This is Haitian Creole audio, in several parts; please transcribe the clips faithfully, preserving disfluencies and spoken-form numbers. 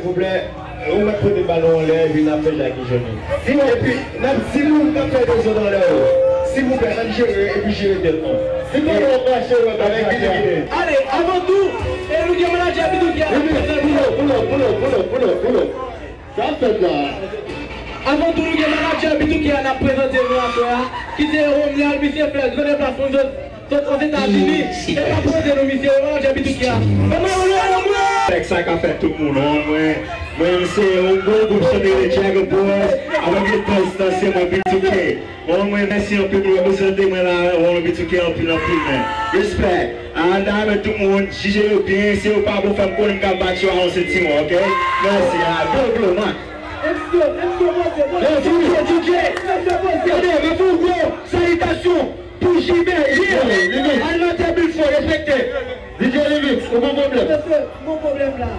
Silvouplè, ou mèt pote balon anlè epi n ap fè Jackie jwenn li. Si, epi, n ap di moun k ap fè dezòd anlè yo, silvouplè, n ap jere epi jere tèt nou. Si pandan w ap mache, w ap avèk Bituke. Ale, avan tou, e nou gen manadjè Bituke a. Pull up, pull up, pull up, pull up, pull up, pull up. Sa ap fèt la. Avan tou, nou gen manadjè Bituke a n ap prezante nou aswè a, ki se Romuald, misye fè gran deplasman, sot Ozetazini, e l ap prezante nou misye, manadjè Bituke a. Fè mwen yon lè nan mwen! Respèk sa k ap fèt tout moun, on mwen, mwen se yon gwo gwoup chante rele Jagga Boys, avèk yon bòs nan se mwen Bituke. Bon, mwen, mèsi anpil pou reprezante mwen la, bon, Bituke anpil, anpil, men. Respè. A, n ta renmen tout moun jije yo byen, si yo pa bon, fè m konnen m ka bat yo a yon sentiman, oke? Mèsi, a, blo, blo, man. Yo, D J, D J, gade, men fè yon gwo salitasyon pou Gilbert, yeah! Animatè Bilfo, respekte. D J Limix, ou gon pwoblèm? Mesye, m gon pwoblèm la.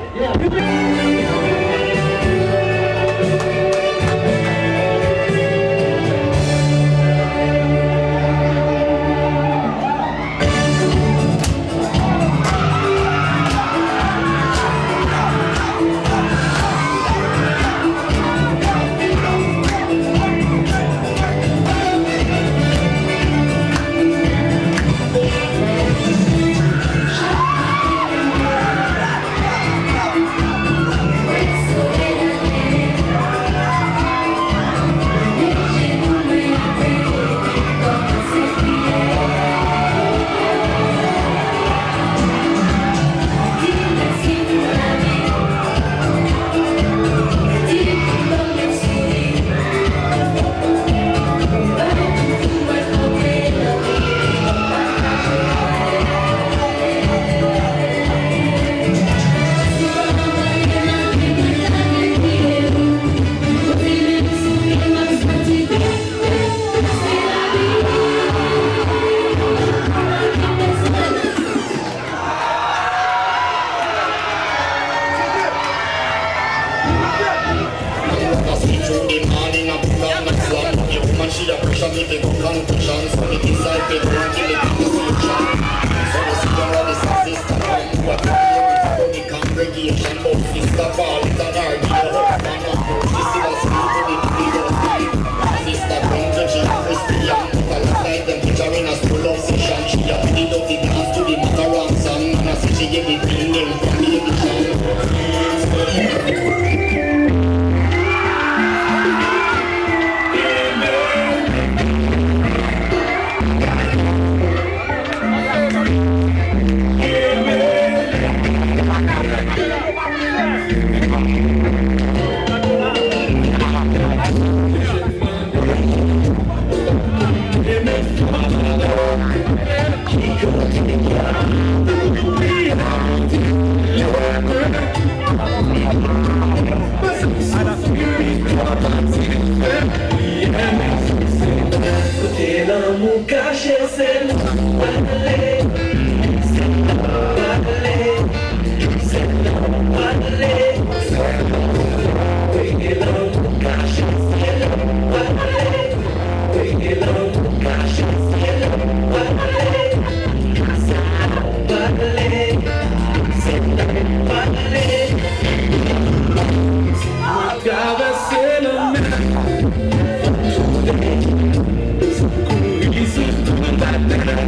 Kote lanmou kache, se la w prale. Se la w prale. Se la w prale. Kote lanmou kache, se la w prale. Kote lanmou kache, se la w prale. Se la w prale. Se la w prale. Travèse lanmè, kouri sou tout latè.